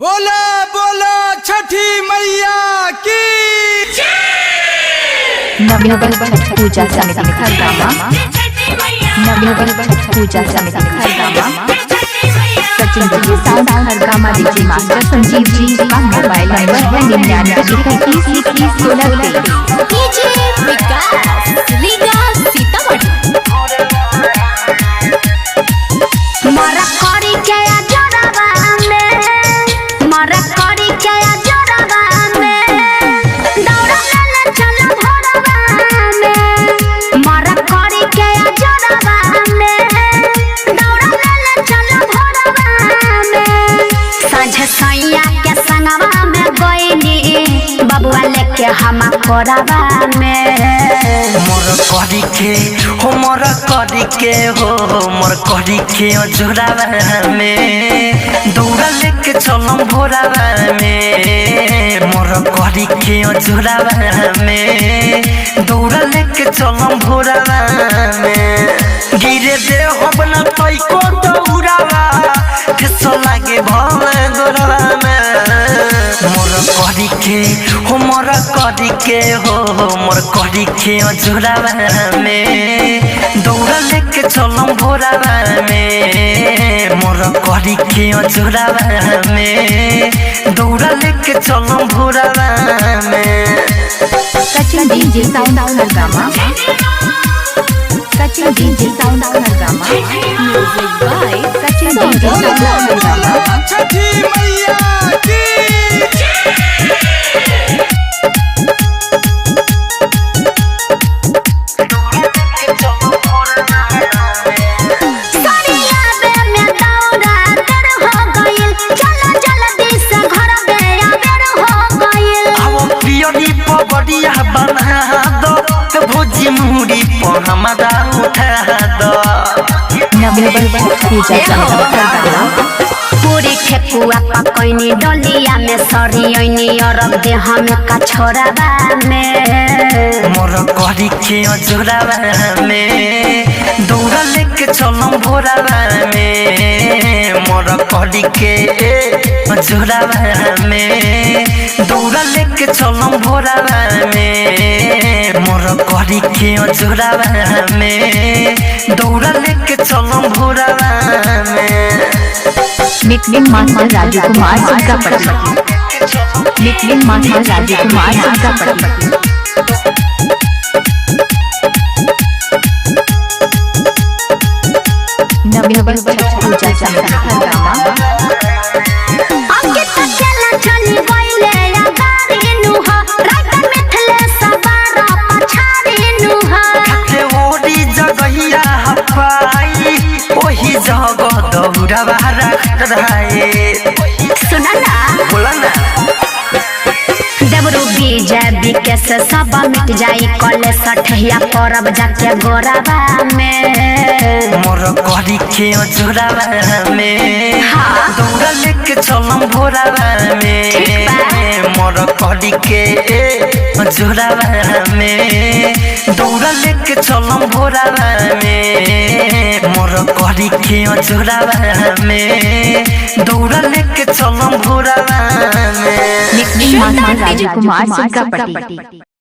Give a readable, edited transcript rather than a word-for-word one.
बोला बोला छठी मैया की। नवयुगल छठ पूजा समिति खरगामा। नवयुगल छठ पूजा समिति Khargama. Sachin ji sound Khargama DJ master Sanjeev ji का मोबाइल नंबर है 99 21 21 16 23। डीजे विकास लीगा सीतामढ़ी। मरा करी के जोड़वा में, मरा करी के जोड़वा में, दौड़ा ले चल भोरवा में। मरा करी के जोड़वा में, दौड़ा ले चल भोरवा में। साँझ सैया के संगवा में गइनी, बबुआ लेके हम कोरवा में। मोर करी के हो, मोर करी के हो, मोर करी के जोड़ावा में दौड़ा लेके चलम भोरावा में। मोर करी के जोड़ावा में दौड़ा लेके चलम भोरावा में। गिरे दे होबना तैको दौड़ावा, ठेस लागे भले गोरावा में। मोर करी के हो, मोर करी के हो, मोर करी के जोड़ावा में दौड़ा लेके चलम भोरावा में। मोर करी के जोड़ावा में दौड़ा लेके चलम भोरावा में। Sachin DJ sound Khargama. Sachin DJ sound Khargama. Music by Sachin DJ sound Khargama. छठी मैया की। सरियाबे में दौड़ा देर हो गइल, चलो जल्दी से घर बेरा बेर हो गइल। अब पियरी पगड़िया बना दो, भोजी मुड़ी पर हमारा उठा दो। नवयुगल छठ पूजा समिति खरगामा। पूरी ठेकुआ पकैनी, डलिया में सरियनी, अरब देह में कछोराबा में। मोर करी के जोड़ावा में दौड़ा लेके चलम भोरावा में। मोर करी के जोड़ावा में दौड़ा लेके चलम भोरावा में। मोर करी के जोड़ावा में दौड़ा लेके चलम भोरावा में। Nickname master Raju Kumar Singapatti. Nickname master Raju Kumar Singapatti. नवयुगल Chhath पूजा समिति खरगामा। अंकित चला चली गइले या गाड़ी नुह, राइटर मिथले सवार पछाड़ी नुह। ते ओरी जगहिया हपाई, ओही जगह दौड़ावा रख रहाए। सुन ना, बोला ना। देवरू बीजे बिकेश सब मिट जाई कले सठिया परब जाके गोराबा में। मोर करी के जोड़ावा में दौड़ा लेके चलम भोरावा में। ठीक बा। मोर करी के जोड़ावा में दौड़ा लेके चलम भोरावा में। मोर करी के जोड़ावा में दौड़ा लेके चलम भोरावा में। Nickname master Raju Kumar Singapatti.